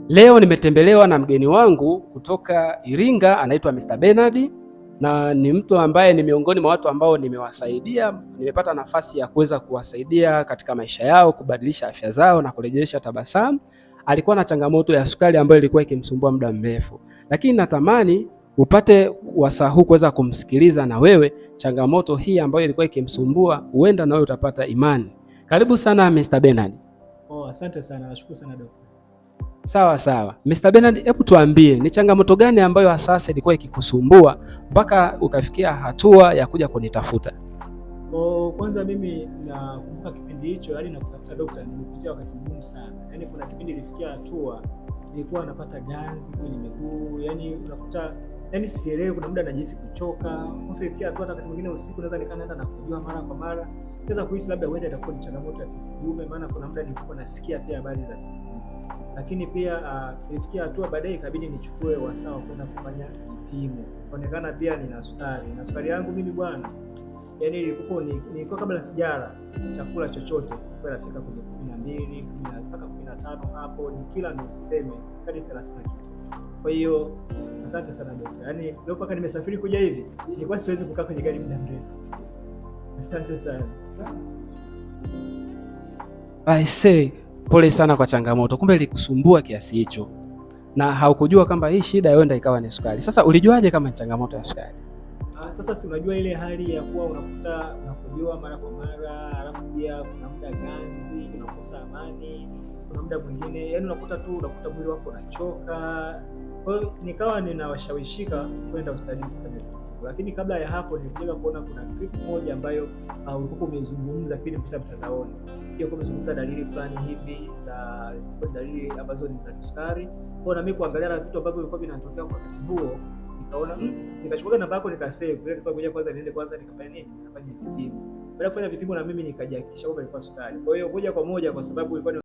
Leo nimetembelewa na mgeni wangu kutoka Iringa, anaitwa Mr. Bernard na ni mtu ambaye ni miongoni mwa watu ambao nimewasaidia, nimepata nafasi ya kuweza kuwasaidia katika maisha yao, kubadilisha afya zao na kurejesha tabasamu. Alikuwa na changamoto ya sukari ambayo ilikuwa ikimsumbua muda mrefu, lakini natamani upate wasaa huu kuweza kumsikiliza na wewe changamoto hii ambayo ilikuwa ikimsumbua, huenda na wewe utapata imani. Karibu sana Mr. Bernard. Oh, asante sana, nashukuru sana dokta. Sawa sawa. Mr. Bernard, hebu tuambie ni changamoto gani ambayo sasa ilikuwa ikikusumbua mpaka ukafikia hatua ya kuja kunitafuta? Oh, kwanza mimi nakumbuka kipindi hicho, yaani nakutafuta dokta, nilipitia wakati mgumu sana. Yaani kuna kipindi ilifikia hatua nilikuwa napata ganzi kwenye miguu, yaani unakuta yaani sielewi, kuna muda najihisi kuchoka. Kufikia hatua hata wakati mwingine usiku naweza nikaa naenda na kujua mara kwa mara, naweza kuhisi labda huenda itakuwa ni changamoto ya tezi dume, maana kuna muda nilikuwa nasikia pia habari za tezi dume. Lakini pia ilifikia hatua baadaye ikabidi nichukue wasaa wa kwenda kufanya vipimo, kuonekana pia nina sukari, na sukari yangu mimi bwana, yaani ilikuwa nilikuwa kabla sijala chakula chochote kwa nafika kwenye 12 mpaka 15 hapo, ni kila ndio usiseme hadi 30 na kitu. Kwa hiyo asante sana dokta, yaani leo mpaka nimesafiri kuja hivi nilikuwa siwezi kukaa kwenye gari muda mrefu. Asante sana. I say, pole sana kwa changamoto, kumbe ilikusumbua kiasi hicho na haukujua kwamba hii shida huenda ikawa ni sukari. Sasa ulijuaje kama ni changamoto ya sukari? Sasa si unajua ile hali ya kuwa unakuta unakojoa mara kwa mara, alafu pia kuna muda ganzi, unakosa amani, kuna muda mwingine yani unakuta tu unakuta mwili wako unachoka. Kwa hiyo nikawa ninawashawishika kwenda hospitalini kufanya vipimo, lakini kabla ya hapo nilikuja kuona kuna clip moja ambayo ulikuwa umezungumza kipindi mpita mtandaoni, pia umezungumza dalili fulani hivi za dalili ambazo ni za kisukari. Kwa hiyo na mimi kuangalia na vitu ambavyo vilikuwa vinatokea kwa wakati huo nikaona nikachukua namba yako nikasave, ile kwa sababu ngoja kwanza niende kwanza nikafanya nini, nikafanya vipimo. Baada ya kufanya vipimo na mimi nikajihakikisha kwamba ilikuwa sukari. Kwa hiyo moja kwa moja, kwa sababu ilikuwa ni